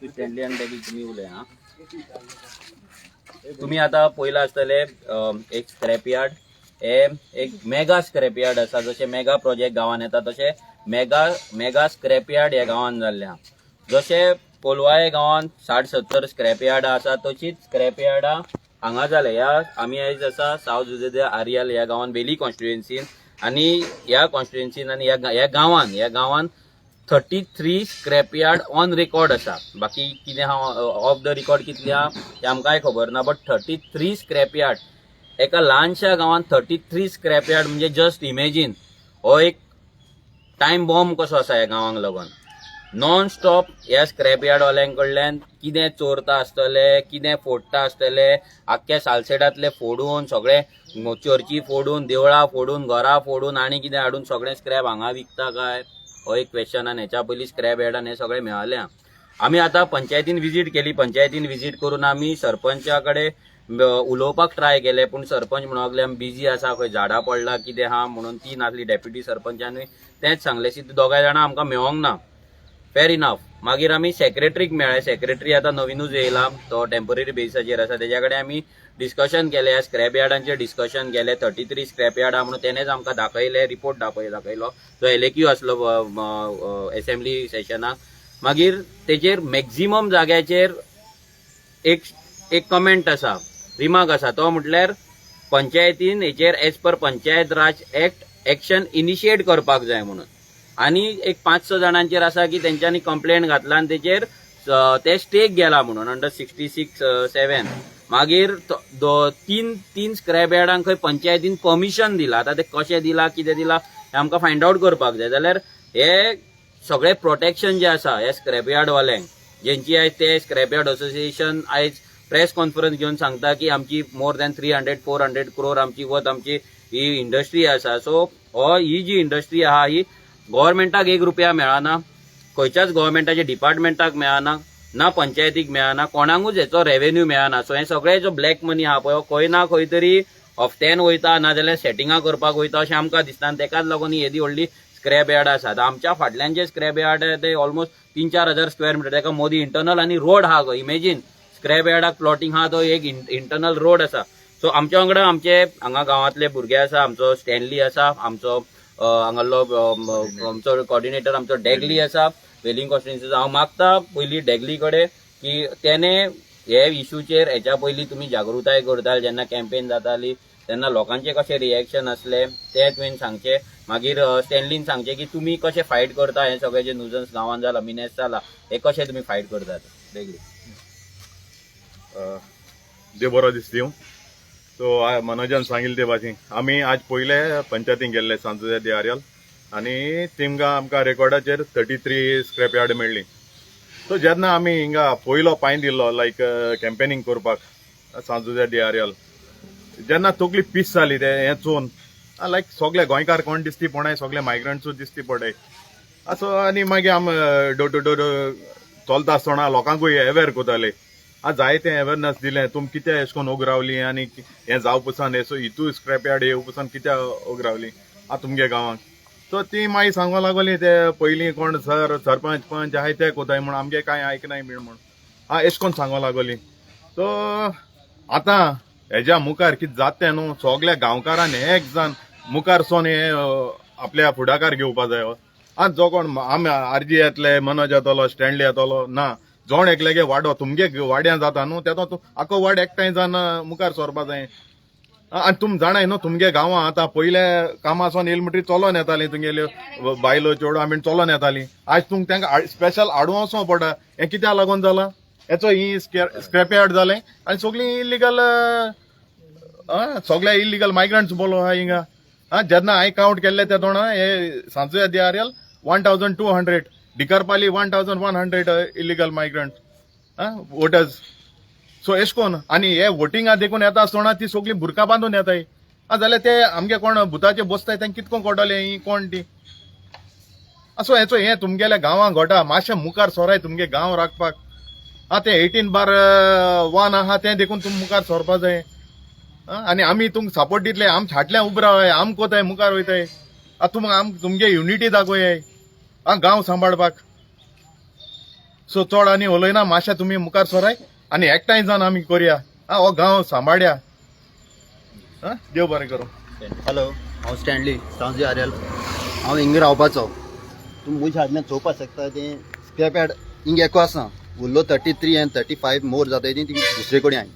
Stanley आनी डॅगली तुमी उलय. हा, तुम्ही आता पयला आसतले एक स्क्रॅप यार्ड, हे एक मेगा स्क्रॅप यार्ड आसा. जशे मेगा प्रोजेक्ट गांवान येता तशे मेगा मेगा स्क्रॅप यार्ड ह्या गांवान जाल्ले आहा. जशे कोलवाळे गांवान 60-70 स्क्रॅप यार्ड आसा, तशीच स्क्रॅप यार्डां हांगा जाले. ह्या आमी आयज आसा सावथ जुझे दे आरियल ह्या गांवान, वेली कॉन्स्टिट्युएन्सीन. आनी ह्या कॉन्स्टिट्युएन्सीन आनी ह्या गांवान 33 scrap yard on record आसा. बाकी कितें हांव ऑफ the record कितले आहा तें आमकांय खबर ना, बट 33 स्क्रॅप यार्ड, एका ल्हानशा गांवांत 33 स्क्रॅप यार्ड म्हणजे जस्ट इमेजीन, हो एक टायम बॉम्ब कसो आसा ह्या गांवांक लागून. नॉन स्टॉप ह्या स्क्रॅप यार्डवाल्यां कडल्यान कितें चोरता आसतले, कितें फोडटा आसतले, आख्ख्या सालसेटांतले फोडून, सगळे चर्ची फोडून, देवळां फोडून, घरां फोडून आनी कितें हाडून सगळें स्क्रॅप हांगा विकता काय, हो एक क्वेश्चन. आनी हेच्या पयलीं स्क्रॅप यार्डान हें सगळें मेळ्ळें. आमी आतां पंचायतीन विजीट केली. पंचायतीन विजीट करून आमी सरपंचा कडेन उलोवपाक ट्राय केलें, पूण सरपंच म्हणूंक लागले आमी बिजी आसा, खंय झाडां पडला कितें आहा म्हणून. ती नासली. डेप्युटी सरपंचानूय तेंच सांगलें. सी, दोगांय जाणां आमकां मेळोंक ना. Fair enough. मागीर आमी सेक्रेटरीक मेळ्ळे. सेक्रेटरी आतां नवीनूच येयला, तो टेम्पररी बेसिसाचेर आसा. तेज्या कडेन आमी डिस्कशन केलें, ह्या स्क्रॅप यार्डांचेर डिस्कशन केलें. 33 स्क्रॅप यार्डां म्हणून तेणेच आमकां दाखयले, रिपोर्ट दाखयलो, जो एलएक्यू आसलो एसेंब्ली सेशनाक. मागीर तेजेर मॅक्झिमम जाग्याचेर एक एक कमेंट आसा, रिमार्क आसा. तो म्हटल्यार पंचायतीन हेचेर as per Panchayat Raj Act action initiate करपाक जाय म्हणून. आनी एक पांच स जाणांचेर आसा की तेंच्यांनी कंप्लेंट घातला आनी तेचेर ते स्टेक गेला म्हणून अंडर 66(7). मागीर तीन तीन स्क्रॅप यार्डांक खंय पंचायतीन परमिशन दिलां. आतां ते कशें दिलां, कितें दिलां, हें आमकां फायंड आवट करपाक जाय. जाल्यार हे सगळे प्रोटेक्शन जे आसा ह्या स्क्रॅप यार्डवाल्यांक, जेंची आयज ते स्क्रॅप यार्ड असोसिएशन आयज प्रेस कॉन्फरन्स घेवन सांगता की आमची more than 300 400 crore आमची वत आमची ही इंडस्ट्री आसा. सो हो ही जी इंडस्ट्री आहा ही गव्हर्मेंटाक एक रुपया मेळना, खंयच्याच गव्हर्मेंटाच्या डिपार्टमेंटाक मेळना, ना पंचायतीक मेळना, कोणाकूच हेचो रेव्हेन्यू मेळना. सो हें सगळें जो ब्लॅक मनी आहा पळय, हो खंय ना खंय तरी हफ्त्यान वयता, नाजाल्यार सेटिंगां करपाक वयता अशें आमकां दिसता. आनी तेकाच लागून ही येदी व्हडली स्क्रॅप यार्ड आसा. आतां आमच्या फाटल्यान जे स्क्रॅप यार्ड ते ऑलमोस्ट 3-4 हजार स्क्वेअर मिटर, तेका मोदी इंटरनल आनी रोड आहा गो. इमेजीन, स्क्रॅप यार्डाक प्लॉटींग आहा, तो एक इंटरनल रोड आसा. सो आमच्या वांगडा आमचे हांगा गांवांतले भुरगे आसा. आमचो स्टॅनली आसा, आमचो हांगालो आमचो कॉर्डिनेटर आमचो डॅगली आसा वेलिंग कॉन्स्टिट्युन्सीचो. हांव मागता पयलीं डॅगली कडेन की तेणे हे इशूचेर, हेच्या पयलीं तुमी जागृताय करताले जेन्ना कॅम्पेन जाताली तेन्ना लोकांचे कशें रिएक्शन आसलें तें तुवें सांगचें. मागीर स्टॅनलीन सांगचें की तुमी कशें फायट करता, हें सगळें जें नुजन्स गांवांत जाला, मिनेस जाला, हें कशें तुमी फायट करतात. डॅगली. देव बरो दीस दिवं. सो मनोजान सांगिल्ले ते भाशेन आमी आज पयले पंचायतीन गेल्ले सांजुझे दे आर्यल आनी तिंगा आमकां रेकॉर्डाचेर 33 स्क्रॅप यार्ड मेळ्ळी. सो जेन्ना आमी हिंगा पयलो पांय दिल्लो लायक कॅम्पेनिंग करपाक सांजुझे दे आर्यल, जेन्ना तकली पीस जाली ते हें चोवन, लायक सगळे गोंयकार कोण दिसती पडय, सगळे मायग्रंट्सूच दिसती पडय. सो आनी मागीर आम डोर टू डोर चलता आसतना लोकांकूय अवेर करताले. आ जायते अवेरनस दिलें, तुमी कित्याक एशें कोन्न ओगी रावली आनी हें जावपा पसून, सो हितू स्क्रॅप यार्ड येवपा पसून कित्याक ओगी रावली आ तुमगे गांवांक. सो ती मागीर सांगूंक लागली ते पयलीं कोण सर सरपंच पंच आहाय ते कोताय म्हूण आमगे कांय आयकनाय बीन म्हूण आ एशें कोन्न सांगूंक लागली. सो आतां हेज्या मुखार कितें जाता तें न्हू, सगल्या गांवकारान एक जावन मुखार सोन हें आपल्या फुडाकार घेवपा जायो. आनी जो कोण आमी आरजी येतले, मनोज येतलो, स्टँडली येतलो ना, जोण एकल्यागे वाडो तुमगे वाड्यां जाता न्हू, तेतो तूं आखो वाड एकठांय जावन मुखार सरपा जाय. आनी तुम जाणाय न्हू, तुमगे गांवां आतां पयले कामां येयल म्हणटरी चलोन येतालीं, तुमगेल्यो बायलो चेडो आमी चलोन येतालीं. आज तुमकां तांकां स्पेशल आडवो वचों पडटा. हें कित्याक लागून जालां? हेचो ही स्क्रॅप यार्ड जालें आनी सगळीं इलिगल, सगळे इलिगल मायग्रंट्स बोलो आहा हिंगा. जेन्ना हांवें कावंट केल्ले ते दोणा हे सांजुया दे Areal 1200, Dicarpali 1100 illegal migrant voters. So एश कोन आनी हे वोटिंगा देखून येता आसतना ती सगळीं बुरकां बांदून येताय. जाल्यार ते आमगे कोण भुताचे बसताय, तांकां कितको कळटलें ही कोण ती. सो हेचो हें तुमगेल्या गांवां घोटा, मातशें मुखार सोराय तुमगे गांव राखपाक. तें 18/1 आहा तें देखून तुमी मुखार सरपा जाय. आनी आमी तुमकां सपोर्ट दितले. आम फाटल्यान उब रावाय, आम कोताय मुखार वयताय. तुमकां आम तुमगे युनिटी दाखोयाय गांव सांबाळपाक. सो चड आनी उलयना, मातशें तुमी मुखार सोराय आनी एकठांय जावन आमी करया. हो गांव सांबाळया. देव बरें करूं. हॅलो, हांव स्टँडली सांजे आर्यल. हांव हिंगा रावपाचो. तुमी म्हज्या हाडल्यान चोवपाक शकता, तें स्क्रॅप यार्ड हिंग एको आसा. उरलो 33 आनी 35 मोर जाताय ती दुसरे कडेन हांवें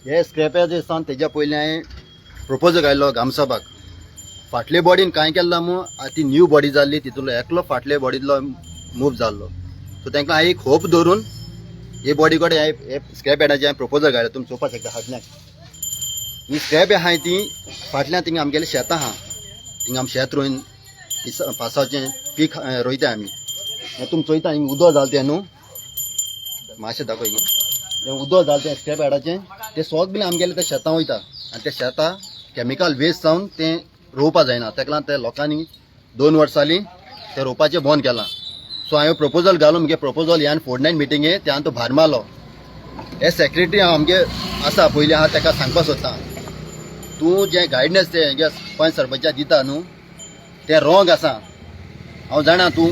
हे स्क्रॅप यार्ड आसा. तेज्या पयलीं हांवें प्रपोजल घायलो ग्रामसभाक. फाटले बॉडीन कांय केल्ला मू, ती न्यू बॉडी जाल्ली, तितूंतलो एकलो फाटले बॉडींतलो मूव जाल्लो. सो तांकां हांवें एक होप धरून हे बॉडी कडेन हांवें हे स्क्रॅप यार्डाचें हांवें प्रपोजल घायलें. तुमी चोवपाक शकता, फाटल्यान ही स्क्रॅप आहाय ती फाटल्यान थिंगा आमगेलें शेतां आहा. थिंगा आमी शेत रोवन पावसाचें पीक रोयता आमी. हें तुमी चोयता, हिंग उदक जालें तें न्हू, मातशें दाखय. हें उदक जालें तें स्क्रॅप यार्डाचें, तें सगळें आमगेलें त्या शेतां वयता आनी त्या शेतां केमिकल वेस्ट जावन तें रोवपा जायना. तेका लागून ते लोकांनी 2 वर्सां जालीं तें रोवपाचें बंद केलां. सो हांवें प्रपोजल घालून मुगे प्रपोजल ह्यान 49 मिटिंगे त्यान तो भार मारलो. हे सेक्रेटरी हांव आमगे आसा पयलीं आहा, ताका सांगपाक सोदता, तूं जें गायडन्स तें हेगे पंच सरपंचाक दिता न्हू, तें रोंग आसा. हांव जाणा तूं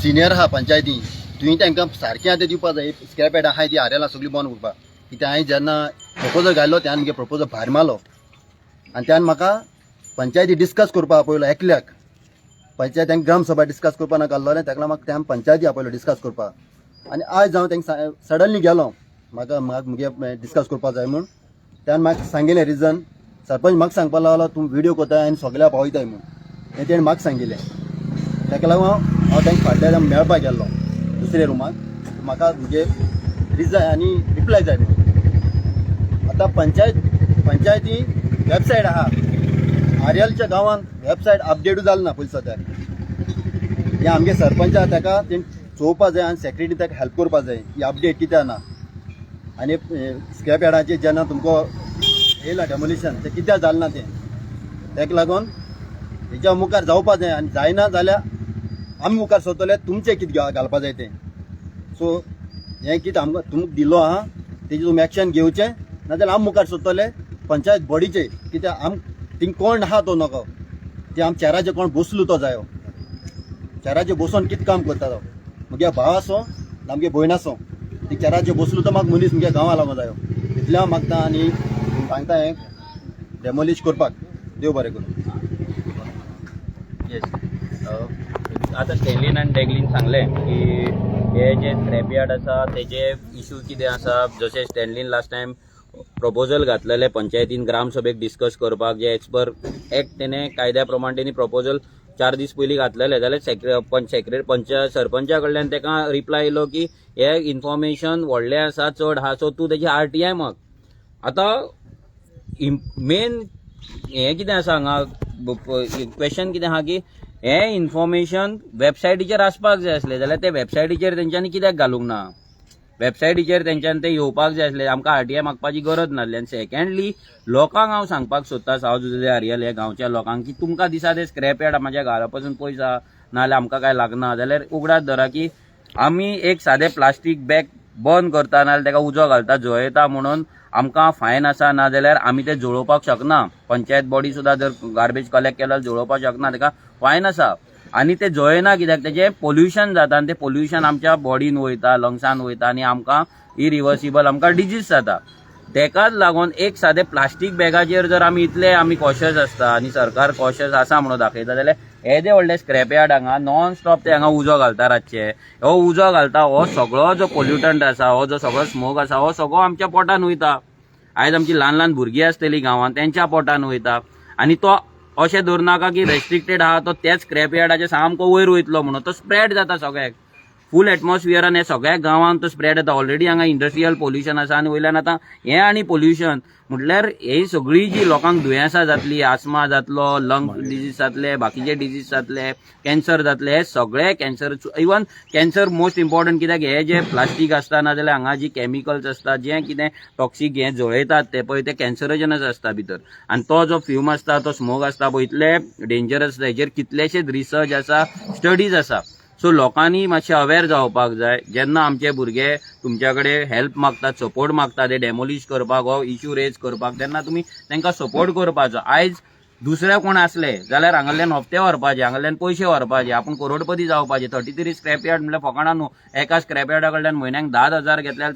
सिनियर आहा पंचायती, तुवें तांकां सारकें आतां दिवपा जाय. स्क्रॅप यार्ड आहाय ती आरेला सगळी बंद करपाक. कित्याक हांवें जेन्ना प्रपोजल घायलो, त्यान मुगे प्रपोजल भायर मारलो आनी त्यान म्हाका पंचायती डिस्कस करपाक आपयलो एकल्याक. पंचायत तांकां ग्रामसभा डिस्कस करपाक नाका आसलोलें, ताका म्हाका त्या पंचायती आपयलो डिस्कस करपाक. आनी आयज हांव तांकां सडनली गेलो, म्हाका म्हाका मुगे डिस्कस करपाक जाय म्हूण. त्यान म्हाका सांगिलें रिजन, सरपंच म्हाका सांगपाक लागलो, तूं व्हिडियो करताय आनी सगळ्याक पावयताय म्हूण. हें तेणें म्हाका सांगिलें. ताका लागून हांव तांकां फाटल्यान मेळपाक गेल्लो दुसऱ्या रुमाक, म्हाका मुगे रिजन आनी रिप्लाय जाय म्हणून. आतां पंचायती वेबसायट आहा, आर्यलच्या गांवांत वेबसायट अपडेटूय जाल ना पयलीं सद्याक. हे आमगे सरपंच आहा, ताका तें चोवपा जाय आनी सेक्रेटरी ताका हेल्प करपा जाय. ही अपडेट कित्याक ना आनी स्क्रॅप यार्डाचेर जेन्ना तुमकां येयला डेमोलिशन, तें कित्याक जालें ना तें, ताका लागून हेच्या मुखार जावपा जाय. आनी जायना जाल्यार आमी मुखार सरतले, तुमचें कितें घालपा जाय तें. सो हें कितें आमकां तुमकां दिलो आहा, तेजें तुमी एक्शन घेवचें, नाजाल्यार आमी मुखार सरतले पंचायत बॉडीचे. कित्याक आम थिंग कोण आहा तो नको, ते आम चेराचेर कोण बसलो तो जायो. चेराचेर बसोन कितें काम करता तो? मुगे भाव आसो ना मुगे भयण आसो, ती चेराचेर बसलो तो म्हाका मनीस मुगे गांवा लागो जायो. इतलें हांव मागता आनी सांगता हें डेमोलिश करपाक. देव बरें करूं. येस, आतां स्टॅनलीन आनी डेगलीन सांगलें की हे जे स्क्रॅप यार्ड आसा तेजे इशू कितें आसा. जशें स्टॅनलीन लास्ट टायम प्रपोजल घातलेले पंचायतीन ग्रामसभेक डिस्कस करपाक, जे एज पर एक्ट तेणे कायद्या प्रमाण तेणी प्रपोजल 4 दीस पयलीं घातलेले, जाल्यार सेक्रे पंच सरपंचा कडल्यान ताका रिप्लाय येयलो की हे इन्फॉर्मेशन व्हडलें आसा, चड आहा, सो तूं तेजी आरटीआय माग. आतां मेन हें कितें आसा हांगा क्वेश्चन कितें आहा की हें इन्फॉर्मेशन वेबसायटीचेर आसपाक जाय आसलें, जाल्यार ते वेबसायटीचेर तेंच्यांनी कित्याक घालूंक ना? वेबसायटीचेर तेंच्यान ते येवपाक जाय आसलें, आमकां आरटीआय मागपाची गरज नासली. आनी सेकंडली लोकांक हांव सांगपाक सोदता, सावथ जुजे आरियल ह्या गांवच्या लोकांक, की तुमकां दिसा ते स्क्रॅप यार्ड म्हाज्या घरा पासून पयस आहा, नाजाल्यार आमकां कांय लागना, जाल्यार उगडास धरा की आमी एक सादें प्लास्टीक बॅग बंद करता, नाजाल्यार ताका उजो घालता, जळयता म्हणून आमकां फायन आसा. नाजाल्यार आमी ते जळोवपाक शकना. पंचायत बॉडी सुद्दां जर गार्बेज कलेक्ट केल्यार जळोवपाक शकना, ताका फायन आसा. आनी ते जळयना कित्याक? तेजें पोल्युशन जाता आनी ते पोल्युशन आमच्या बॉडीन वयता, लंग्सान वयता आनी आमकां इरिवर्सिबल आमकां डिजीज जाता. तेकाच लागून एक सादे प्लास्टीक बॅगाचेर जर आमी इतले आमी कॉशियस आसता आनी सरकार कॉशियस आसा म्हणून दाखयता जाल्यार येदे व्हडले स्क्रॅप यार्ड हांगा नॉन स्टॉप ते हांगा उजो घालता रातचे. हो उजो घालता, हो सगळो जो पोल्युटंट आसा, हो जो सगळो स्मोक आसा, हो सगळो आमच्या पोटान वयता. आयज आमची ल्हान ल्हान भुरगीं आसतली गांवांत, तेंच्या पोटान वयता. आनी तो अशें धरू नाका की रेस्ट्रिक्टेड आहा तो त्याच स्क्रॅप यार्डाचे सामको वयर वयतलो म्हणून, तो स्प्रेड जाता सगळ्याक फूल एटमॉस्फियरान, हे सगळ्या गांवांत तो स्प्रेड जाता. ऑलरेडी हांगा इंडस्ट्रियल पोल्युशन आसा आनी वयल्यान आतां हें आनी पोल्युशन म्हटल्यार ही सगळी जी लोकांक दुयेंसां जातली, आस्मा जातलो, लंग डिजीज जातले, बाकीचे डिजीज जातले, कॅन्सर जातले, हे सगळे cancer, even cancer most important. कित्याक हे जे प्लास्टीक आसता नाजाल्यार हांगा जी केमिकल्स आसता, जें कितें टॉक्सीक हें जळयतात ते पळय ते कॅन्सरोजनच आसता भितर. आनी तो जो फ्यूम आसता, तो स्मोक आसता पळय, इतले डेंजरस आसता. हेजेर कितलेशेच रिसर्च आसा, स्टडीज आसा. सो लोकांनी मातशें अवेर जावपाक जाय. जेन्ना आमचे भुरगे तुमच्या कडेन हेल्प मागतात, सपोर्ट मागतात, ते डेमोलिश करपाक हो इश्यू रेज करपाक, तेन्ना तुमी तांकां सपोर्ट करपाचो. आयज दुसरे कोण आसले जाल्यार हांगाल्यान हप्ते व्हरपाचे, हांगाल्यान पयशे व्हरपाचे, आपूण करोडपती जावपाचे. 33 स्क्रॅप यार्ड म्हणल्यार फकाणां न्हू. एका स्क्रॅप यार्डा कडल्यान म्हयन्याक 10,000 घेतल्यार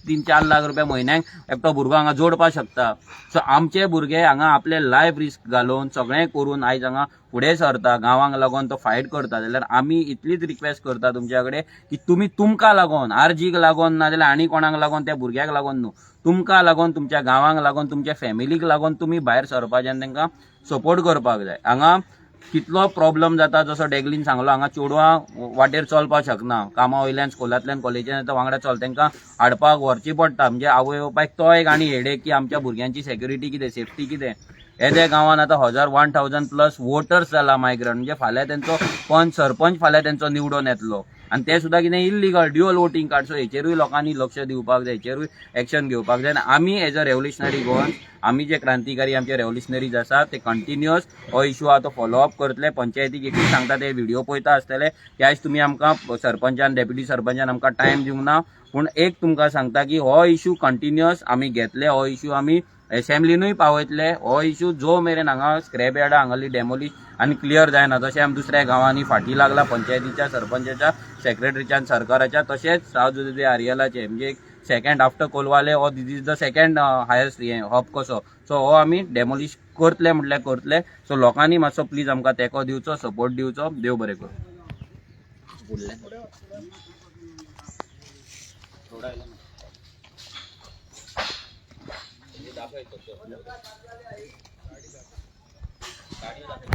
3-4 लाख रुपया म्हयन्याक एकटो भुरगो हांगा जोडपाक शकता. सो आमचे भुरगे हांगा आपले लायफ रिस्क घालून सगळें करून आयज हांगा फुडें सरता, गांवांक लागून तो फायट करता. जाल्यार आमी इतलीच रिक्वेस्ट करता तुमच्या कडेन की तुमी तुमकां लागून, आरजीक लागून नाजाल्यार आनी कोणाक लागून, त्या भुरग्याक लागून न्हू, तुमकां लागून, तुमच्या गांवांक लागून, तुमच्या फॅमिलीक लागून तुमी भायर सरपाचें आनी तांकां सपोर्ट करपाक जाय. हांगा कितलो प्रॉब्लम जाता, जसो डेगलीन सांगलो, हांगा चेडवां वाटेर चलपाक शकना, कामा वयल्यान, स्कुलांतल्यान, कॉलेजीन येता वांगडा चल, तांकां हाडपाक व्हरची पडटा. म्हणजे आवय बापायक तो एक आनी हेडेक की आमच्या भुरग्यांची सेक्युरिटी कितें, सेफ्टी कितें. येद्या गांवान आतां हजार 1000 प्लस वोटर्स जाला मायग्रंट. म्हणजे फाल्यां तेंचो पंच सरपंच फाल्यां तेंचो निवडून येतलो आनी ते सुद्दां कितें illegal dual voting card. So हेचेरूय लोकांनी लक्ष दिवपाक जाय, हेचेरूय एक्शन घेवपाक जाय. आनी आमी एज अ रेव्होल्युशनरी गोवन्स, आमी जे क्रांतिकारी आमचे रेव्होल्युशनरीज आसा ते कंटिन्युअस हो इशू आहा तो फॉलो अप करतले. पंचायतीक एकूच सांगता, ते व्हिडिओ पळयता आसतले की आयज तुमी आमकां सरपंचान, डेप्युटी सरपंचान आमकां टायम दिवंक ना, पूण एक तुमकां सांगता की हो इशू कंटिन्युअस आमी घेतले, हो इशू आमी एसेंब्लीनूय पावयतले. हो इशू जो मेरेन हांगा स्क्रॅप यार्डा हांगाली डेमोलिश आनी क्लियर जायना, तशें आमी दुसऱ्या गांवांनी फाटीं लागला पंचायतीच्या, सरपंचाच्या, सेक्रेटरीच्या आनी सरकाराच्या, तशेंच सावथ जुजे आरियलाचे, म्हणजे एक सेकंड आफ्टर कोलवाले हो this is the second highest हे हब कसो. सो हो आमी डेमोलिश करतले म्हटल्यार करतले. सो लोकांनी मातसो प्लीज आमकां तेंको दिवचो, सपोर्ट दिवचो. देव बरें करूं. फुडलें थोडो आयलो ना. दाखय तो. गाडी दाखय.